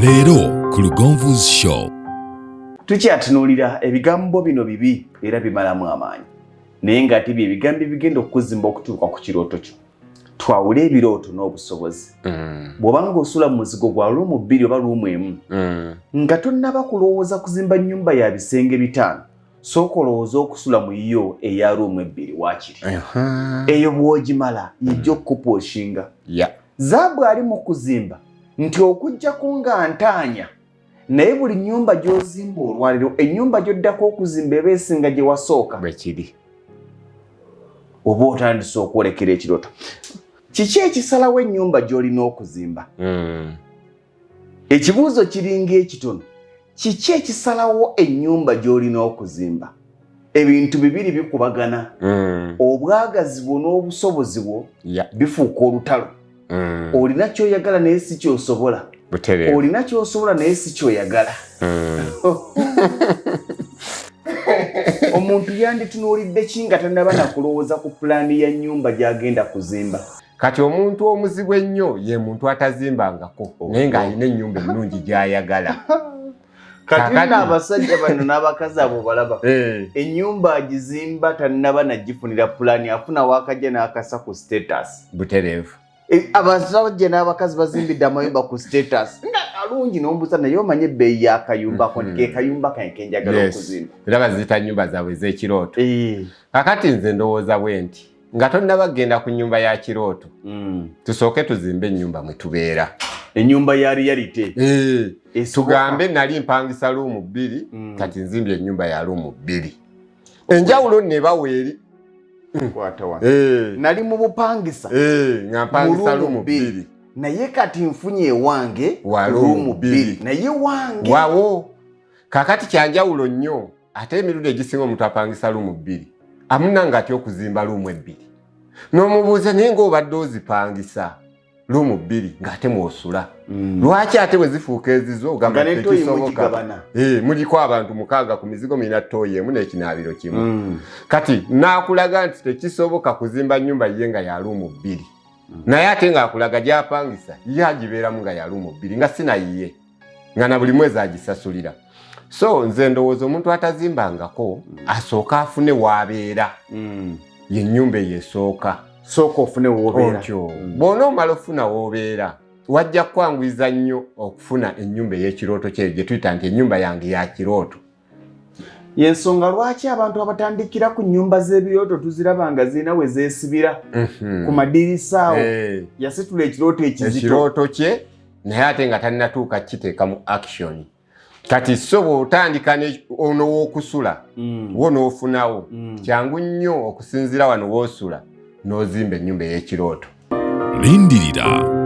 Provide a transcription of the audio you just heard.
Leero ku Lugonvu's Show. Tukyatunuulira ebigambo bino bibi era bimalamu amaanyi, naye ng'ate bye bigambo ebigenda okukuzimba okutuuka ku kirooto kyo. Twawule ebirooto n'obusobozi. Bw'oba ng'osula mu muzigo gwa luumu 2 oba luumu 1, nga tonnaba kulowooza kuzimba nnyumba ya bisenge 5, sooka olowooza okusula mu yo eya luumu 2 waakiri. Eyo bw'ogimala yejja okukupooshinga. Zaabu ali mu kuzimba nti okuggyako nga ntaanya, naye buli nnyumba gy'ozimba olwaliro, ennyumba gy'oddako okuzimba eba esinga gye wasooka. Bwe kiri. Oba otandise okwolekera ekirooto. Kiki ekisalawo ennyumba gy'olina okuzimba? Ekibuuzo kiringa ekitono. Kiki ekisalawo ennyumba gy'olina okuzimba? Ebintu bibiri bikubagana. Obwagazi bwo n'obusobozi bwo bifuuka olutalo. Olina ky'oyagala naye si ky'osobola. Olina ky'osobola naye si ky'oyagala. Omuntu yanditunuulidde ki nga tannaba na kulowooza ku pulaani ya nnyumba gy'agenda kuzimba? Kati omuntu omuzibu ennyo ye muntu atazimbangako, naye ng'alina ennyumba ennungi gy'ayagala. Kati nno abasajja bano n'abakazi abo balaba. Ennyumba agizimba tannaba nagifunira pulaani, afuna waakajja n'akasa ku status. Butereevu. Abasajja n'abakazi bazimbidde amayumba ku status. Nga kalungi n'ombuuza naye omanye ebbeeyi y'akayumba ko nti ke kayumba kange ke njagala okuzimba. Era baziyita nnyumba zaabwe ez'ekirooto. Kakati nze ndowooza bwe nti nga tonnaba kugenda ku nnyumba ya kirooto, tusooke tuzimbe ennyumba mwe tubeera. Ennyumba ya reality. Tugambe nali mpangisa luumu 2, kati nzimbye ennyumba ya luumu 2. Enjawulo nno ebawa eri. Kwata wano. Nali mu bupangisa. Nga mpangisa luumu 2. Naye kati nfunye ewange wa luumu 2. Naye wange. Wawo. Kakati kyanjawulo nnyo. Ate emirundi egisinga omuntu apangisa luumu 2. Amuna nga atya okuzimba luumu 2. N'omubuuza naye ng'obadde ozipangisa luumu 2 ng'ate mw'osula. Lwaki ate bwe zifuuka ezizo ogamba Nga ne ttoyi tekisoboka? mugigabana. Muliko abantu 6 ku mizigo mulina ttooyi emu n'ekinaabiro kimu. Kati n'akulaga nti tekisoboka kuzimba nnyumba ye nga ya luumu 2. Naye ate ng'akulaga gy'apangisa ye agibeeramu nga ya luumu 2 nga si na yiye. Nga na buli mwezi agisasulira. So nze ndowooza omuntu atazimbangako asooka afune w'abeera. Ye nnyumba eyo esooka. Sooka ofune w'obeera. Otyo. Bw'onoomala ofuna w'obeera, wajja kukwanguyiza nnyo okufuna ennyumba ey'ekirooto kye gye tuyita nti ennyumba yange ya kirooto. Y'ensonga lwaki abantu abatandikira ku nnyumba z'ebirooto tuziraba nga zirina we zeesibira ku madirisa awo. Yasitula ekirooto ekizito. Ekirooto kye naye ate nga tannatuuka kukiteeka mu action. Kati so bw'otandika ono w'okusula, wo n'ofunawo, kyangu nnyo okusinziira wano w'osula n'ozimba ennyumba ey'ekirooto. Lindirira.